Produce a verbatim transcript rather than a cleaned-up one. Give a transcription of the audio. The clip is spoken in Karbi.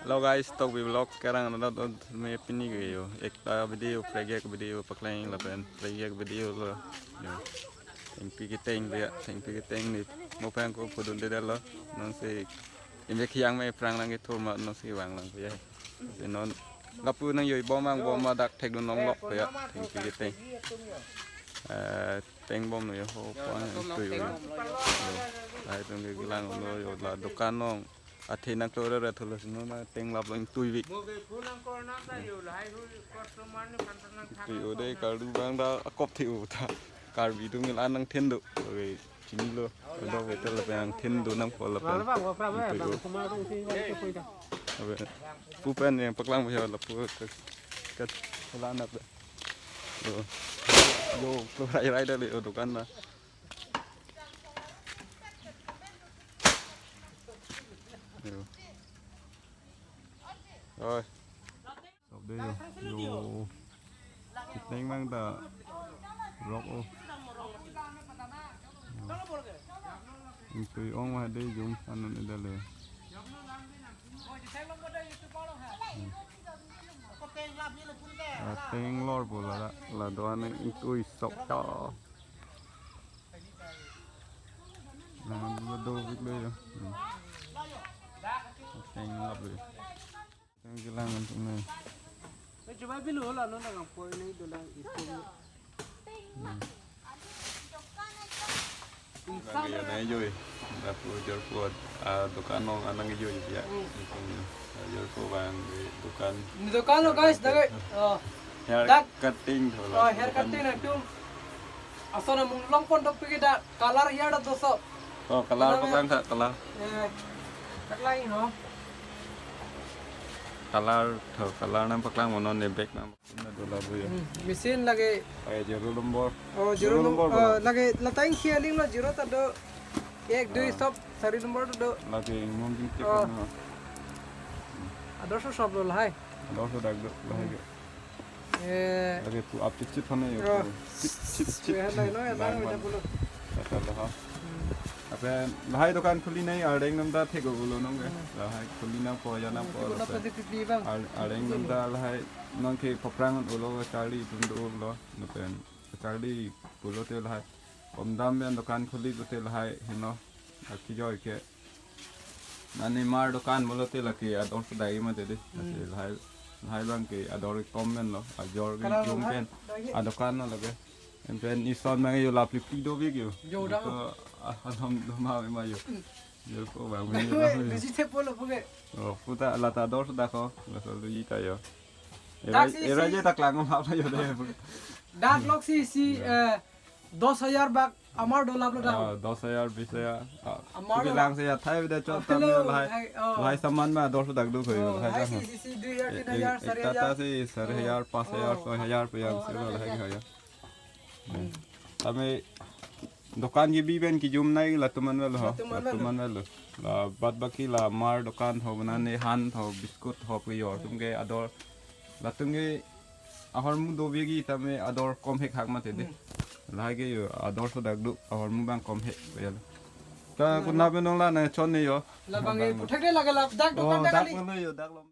Hello guys, Tokbi Vlog kerang another me pini ke yo. Ekta video, pregek video pakleng lapen pregek video lo. Yo. Thengpi keteng dia, thengpi keteng ni. Mo pang ko pudun de lo. Nang si imek yang me prang lang ke thur ma nang si vang lang ya. Si non lapu nang yoi bom ang bom ma dak thek dun long lok ya. Thengpi keteng. Eh, teng bom lo yo ho pang tu yo. Yo. Ai tung ke lang lo yo la dukan nong. Athe nang klore re tholo sino na teng lap lo ingtui vik. Ingtui o de kardu bang da akop the o ta. Karbi tung il an nang thendo. Oke, chini lo. Ado betel lapen nang thendo nang pol lapen. Ingtui o. Abe, pu pen yang paklang bhai la pu ke, ke, ke la nap. Yo. Yo, lo rai rai da le, yo, dukan na. Yo. Oi. Sob de yo. Yo. Kiteng mang ta. Rok o. Yo. Ingtui ong ma de jum anun ida le. Hmm. Ah, teng lor po la, la do ane ingtui sok ta. Lang do do vik le yo. Hmm. Teng lap le. Teng kelang antum ne. Eh, coba bilu lah, lo nang poi ne dolang itu. Hmm. Lagi ya nai joi. Lapu jorpo, ah, dukan nong anang joi ya. Hmm. Jorpo bang di dukan. Ini dukan lo, guys, dari, oh. Hair cutting tho la. Oh, hair cutting atum. Ason amung long pon dok pigi da color ya da doso. Oh, color paklang tha, color. Eh, paklang no. Color tho, color nang paklang mono ne bag nang. Na do la bu ya. Hmm, machine lagi. Ai zero number. Oh, zero number. Oh, lagi latang sialing lo zero ta do. Ek, dui, ah, sob, sari number do. Lagi ngom ding cek na. Ador so sob lo lahai. Ador so dak do lahai ke. Eh. Lagi pu apit chip hana yo. Oh. Chip, chip, chip. Weh, lahai no, lahai no, bang, bang. Kata lo ha. Hmm. Ape lahai dukan khuli nai, areng nam da thek o lo nong ke. Hmm. Lahai khuli na po ya na po. Itu lo na pe. Pati pipli bang. Ar-, areng nam da lahai nong ke paprang o lo charli tum do lo. Napen charli pulo te lahai. Kom dam pen dukan khuli ko te lahai heno. Aki joi ke. Nani mar dukan pulo te lake ador so dai ma te de. Hmm. Lake lahai, lahai bang ke ador kom pen lo. Ajor ke jum pen. Adukan lo lake. Em pen ison bang yo lapli pli do bik yo. Yo da. Ko, ah, alam do ma ma yo. Hmm. Yo ko bang me yo. Bisi te pulo puke. Oh, puta la ta ador so da ko. La so lu ita yo. Era, dak si, era si. Je ta klang ma pa yo de. Dak lok si, si, eh, dos hajar bak amar do lap lo dak. Ah, dos hajar, bis hajar. Ah, amar do lap. Lang se ya thai de chot tam lo, lahai, hai, oh. Lahai saman ma ador so dak do ko yo, oh, lahai hai dak. Si, si, si, dui hajar, eh, tin hajar, eh, sari hajar. Tata si sari hajar, oh, pas hajar, oh, soi hajar pe yang oh, si lo ada lahai hajar. Hajar. Hmm. Tame dukan ke bi pen kijum nai latum an velo ho. Latum an velo. Latum an velo. La bad baki la mar dukan ho, bana ne han ho, biscuit ho, pu yo. Tum ke ador. Latum ke ahormu do begi tame ador kom hek hak ma te de. Hmm. Lahai ke yo ador so dak do, ahormu bang kom hek ya. Ta kuna pen nong la na chon ne yo. La bang e puthak de lage la dak dukan oh, dak dak kali. Lo yo, dak lo.